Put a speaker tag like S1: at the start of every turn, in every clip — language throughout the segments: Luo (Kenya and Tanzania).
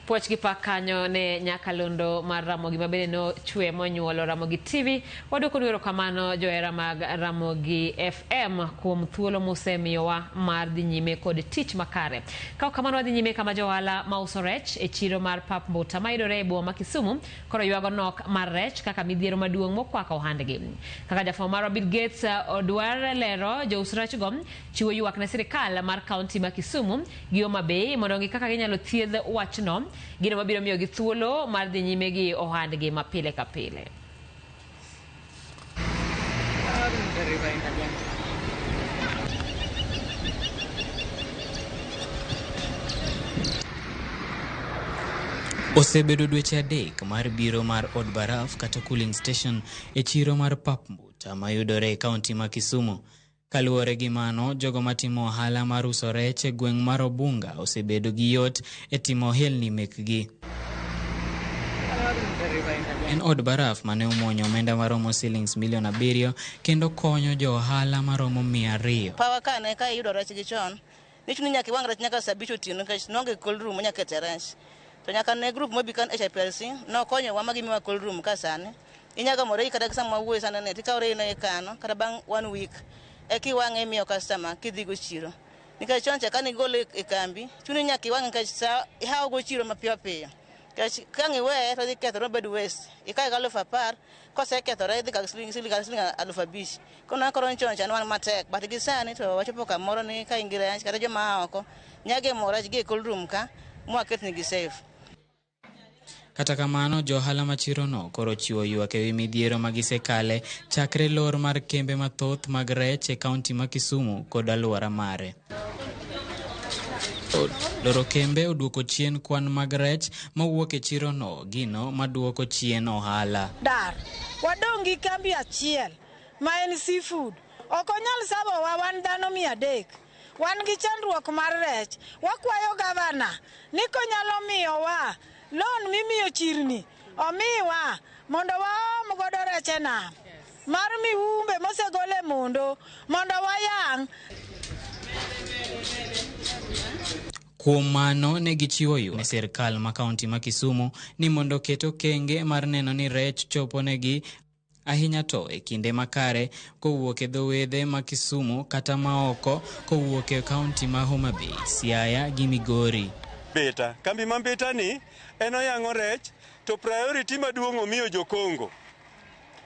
S1: Puoch gi pak kanyo ne nyakalondo mar Ramogi ma bende nochwe monyuolo Ramogi TV. Waduoko erokamano johera mag Ramogi FM kuom thuolo musemiyowa mar dhi nyime kod tich makare. Ka ok kamano wadhi nyime kama jo ohala mauso rech e chiro mar Pap Mbuta mayudore e boma ma Kisumu koro ywago nok mar rech kaka midhiero maduong' mokwako ohandgi. Kaka jafwambo marwa Bill Gates odwar lero jous rechgo chiwo ywak ne sirikal mar kaunti ma Kisumu gi Homa Bay mondo ong'i kaka ginyalo thiedh wachno, gino mabiro miyogi thuolo mar dhi nyime gi ohandgi ma pile ka pile.
S2: Osebedo dweche 3 mar biro mar od baraf kata cooling station e chiro mar Pap Mbuta mayudore e kaunti ma Kisumu. Kaluwore gi mano, jogo matimo ohala mar uso rech e gweng' mar Obunga osebedo gi yot e timo ohelni mekgi. En od baraf mane omuonyo omenda maromo silings milion 7 kendo konyo jo ohala maromo 200.
S3: Pawa ka ne ka iyudo rech gi chon, nichuno ni nyaka iwang' rech nyaka saa 5 otieno nikech nonge cold room manyaka kete rech. To nyaka ne group mobi kan HIPLC nokonyowa ma gimiwa cold room ka sani. Inyago moro kata sama wawuoyo sani ni tikawo reyi no ikano kata bang' 1 week eka iwang'e imiyo customer kidhi go chiro. Nikech chon cha kane igole e kambi, chuni nyaka iwang'e nikech sa ihawo go chiro mapiyo piyo. Nikech ka ang' iweye to odhi kethore obed waste. Ikawe gi 10,000, kosekethore idhi kawo siling 5,000. Koro koro chon cha ne wan matek, but gi sani to wachopo kamoro ni ka in gi rech kata joma a oko nya gemo rech gi e cold room ka mwaketnegi safe.
S2: Kata kamano, jo ohala ma chirono koro chiwo ywak ewi midhiero ma gisekale chakre lor mar kembe mathoth mag rech e kaunti ma Kisumu kod alwora mare. Loro kembe oduoko chien kwan mag rech mawuok e chirono, gino maduoko chien ohala.
S4: Dar, wadong' gi kambi achiel ma en seafood. Ok onyal sabowa wan dhano 300. Wan gi chandruok mar rech. Wakwayo gavana ni konyalo miyowa loan mimiyo chirni, omiwa mondo waom godo rech e nam mar miumbe mosegol e mondo mondo wayang'.
S2: Kuom mano ne gichiwo ywak ne sirkal ma kaunti ma Kisumu ni mondo oket okenge mar neno ni rech chopo negi ahinya to e kinde makare kowuok e dho wedhe ma Kisumu kata ma oko kowuok e kaunti ma Homa Bay, Siaya gi Migori.
S5: Mbita, kambi ma Mbita ni en oyang'o rech to priority maduong' omiyo jo-Kongo.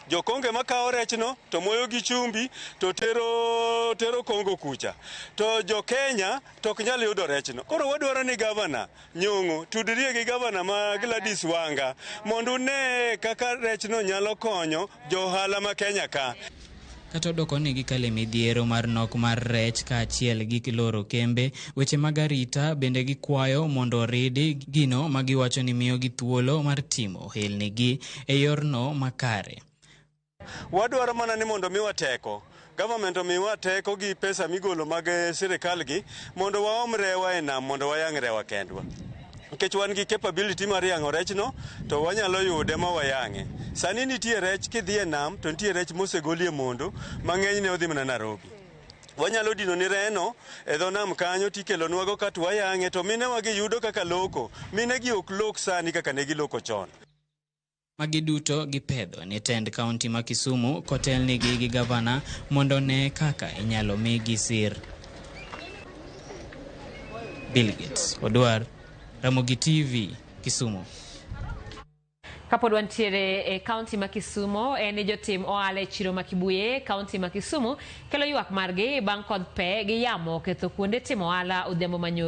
S5: Jo-Kongo ema kawo rechno to moyo gi chumbi to tero Kongo kucha. To jo-Kenya to ok nyal yudo rechno. Koro wadwaro ni gavana Nyong'o tudrie gi gavana ma Gladys Wanga mondo une kaka rechno nyalo konyo jo ohala ma Kenya ka.
S2: Kata odoko ni gikale midhiero mar nok mar rech kaachiel gi loro kembe, weche mag arita bende gikwayo mondo oridi gino ma giwacho ni miyogi thuolo mar timo ohelnigi e yorno makare.
S5: Wadwaro mana ni mondo miwa teko. Government omiwa teko gi pesa migolo mag sirikal gi mondo waom rewa e nam mondo wayang' rewa kendwa. Nikech wan gi capability mar yang'o rechno to wanyalo yude ma wayang'e. Sani nitie rech kidhi e nam to nitie rech mosegolie mondo ma ng'enyne odhi mana Nairobi. Wanyalo dino ni reno e dho nam kanyo tikelonwago ka to wayang'e to minewa gi yudo kaka loko. Mine gi ok lok sani kaka ne giloko chon.
S2: Magi duto gipedho ni tend kaunti ma Kisumu kotelnigi gi gavana mondo ne kaka inyalo migi sir. Bill Gates Odwar, Ramogi TV, Kisumu.
S1: Kapod wantiere e kaunti ma Kisumu, en ni jotim ohala e chiro ma Kibuye, kaunti ma Kisumu, kelo ywak margi bang' kodh pe gi yamo ketho kuonde timo ohala odhiambo manyoro.